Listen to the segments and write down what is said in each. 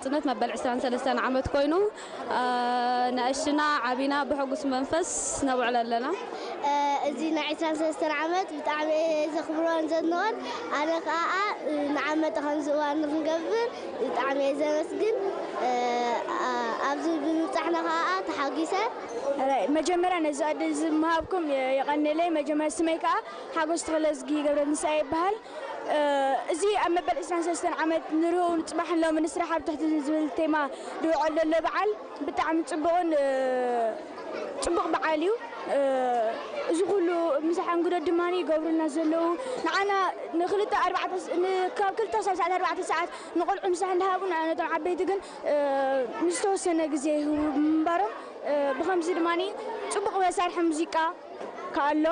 ጽነት መበል ዕስራን ሰለስተን ዓመት ኮይኑ፣ እ፣ ንእሽና ዓቢና ብሕጉስ መንፈስ ነብዕሎ ኣለና። እ፣ እዚ ናይ ዕስራን ሰለስተን ዓመት ብጣዕሚ እየ ዘኽብሮን ዘድንቖን። ኣነ ከኣ፣ እ፣ ንዓመት ከምዚ እዋን ክንገብር ብጣዕሚ እየ ዘመስግን። እ፣ ኣ-፣ ኣብዚ ብምብጻሕና ከኣ ተሓጒሰ። መጀመርያ ነዚ ዕድል እዚ ምሃብኩም የ-፣ የቐንየለይ። መጀመርያ ስመይ ከኣ ሓጎስ ተኽለዝጊ ገብረትንሳኤ ይበሃል። እ፣ እዚ ኣብ መበል ዕስራን ሰለስተን ዓመት ንርህው ንጽባሕን ሎሚ ንስራሕ ኣብ ትሕቲ ዝብል ቴማ ዝውዕል ዘሎ በዓል ብጣዕሚ ጽቡቕን፣ እ፣ ጽቡቕ በዓል እዩ። እ፣ እዚ ኩሉ ምሳሕ እንግዶት ድማ ይገብሩልና ዘለዉ ንዓና ንክልተ ኣርባዕተ ስ-፣ ን-፣ ካብ ክልተ ክሳብ ሰዓት ኣርባዕተ ሰዓት ንቆልዑ ምሳሕ እንዳሃቡ ንዓነቶም ዓበይቲ ግን፣ እ፣ ንዝተወሰነ ግዜ ይህቡ ምንባሮም፣ እ፣ ብኸምዚ ድማ ጽቡቕ መሳርሒ ሙዚቃ ከኣሎ።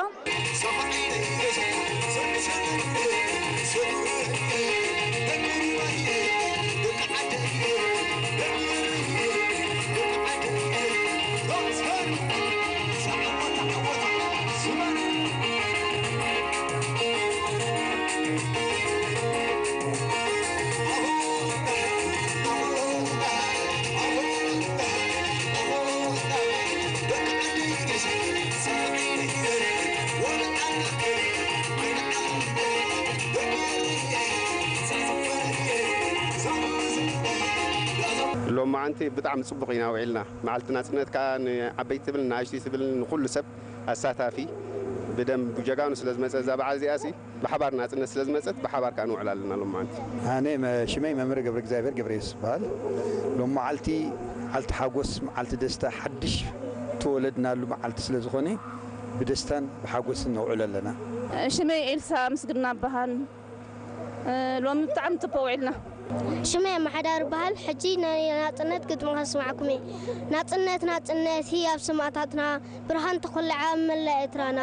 ሎማዓንቲ ብጣዕሚ ጽቡቕ ኢና ውዒልና። መዓልቲ ናጽነት ከኣ ንዓበይቲ ትብል ንኣሽቲ ትብል ንኹሉ ሰብ ኣሳታፊ ብደም ብጀጋኑ ስለ ዝመጸ እዛ በዓል እዚኣ ሲ ብሓባር ናጽነት ስለ ዝመጸት ብሓባር ከኣ ንውዕል ኣለና ሎማዓንቲ። ኣነ መ-፣ ሽመይ መምህር ገብረ እግዚኣብሔር ገብረየሱስ ይበሃል። ሎም መዓልቲ መዓልቲ ሓጎስ፣ መዓልቲ ደስታ፣ ሓድሽ ተወለድናሉ መዓልቲ ስለ ዝኾነ ብደስታን ብሓጎስን ነውዕሎ ኣለና። ሽመይ ኤልሳ ምስግና በሃል። እ፣ ሎሚ ብጣዕሚ ጽቡቕ ውዒልና። ሽመይ ኣመሓዳሪ በሃል። ሕጂ ናይ ናጽነት ግጥሚ ከስማዕኩም እየ። ናጽነት፣ ናጽነት ህያብ ሰማእታትና፣ ብርሃን ተኾልዓ ኣብ መላእ ኤርትራና።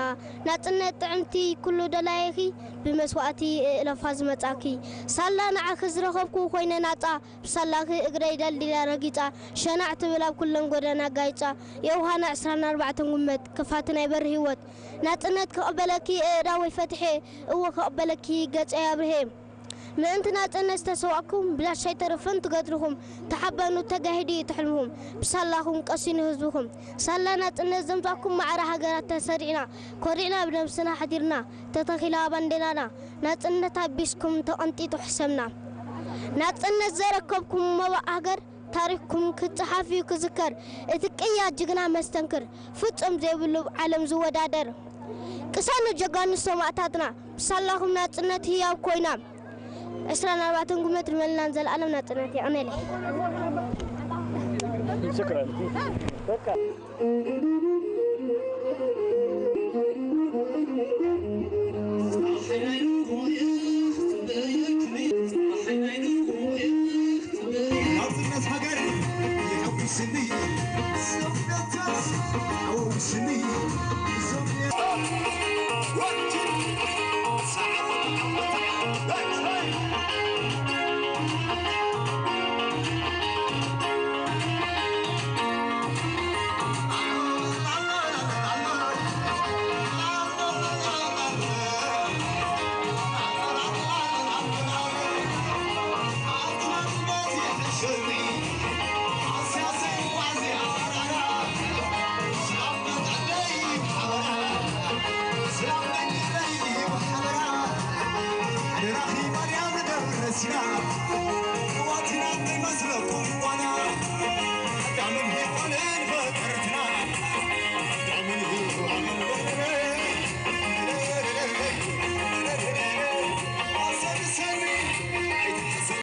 ናጽነት ጥዕምቲ ኩሉ ደላይኺ፣ ብመስዋእቲ እእለፋ ዝመጻኪ። ሳላ ንዓኺ ዝረኸብኩ ኮይነ ናጻ፣ ብሳላኺ እግረይ ደልዲላ ረጊጻ፣ ሸናዕ ትብል ኣብ ኩለን ጎደና ጋይጻ። የውሃና ዕስራን ኣርባዕተን ጉመት፣ ክፋቲ ናይ በሪ ህይወት። ናጽነት ክቕበለኪ እእዳወይ ፈትሐ፣ እወ ክቕበለኪ ገጸይ ኣብርሄ። ምእንቲ ናጽነት ዝተሰዋእኩም፣ ብላሽ ኣይተርፍን ትገድልኹም። ተሓበኑ ተጋሂዱ እዩ ትሕልምኹም፣ ብሳላኹም ቀሲኑ ህዝብኹም። ሳላ ናጽነት ዘምጻእኩም፣ ማዕረ ሃገራት ተሰሪዕና፣ ኮሪዕና ብነብስና ሓዲርና፣ ተተኺላ ባንዴራና። ናጽነት ኣቢስኩም ተቐንጢጡ ሕሰምና። ናጽነት ዘረከብኩም መባእ ሃገር፣ ታሪኽኩም ክጸሓፍ እዩ ክዝከር። እቲ ቅያ ጅግና መስተንክር፣ ፍጹም ዘይብሉ ዓለም ዝወዳደር። ቅሰኑ ጀጋኑ ሰማእታትና፣ ብሳላኹም ናጽነት ህያው ኮይና። ዕስራን ኣርባዕተን ጉመት ርመልናን ዘለኣለም ናጽነት። የቐነለይ። ናጽነት ሃገር የሐጉስኒ፣ ሰውነታት ሓወስኒ።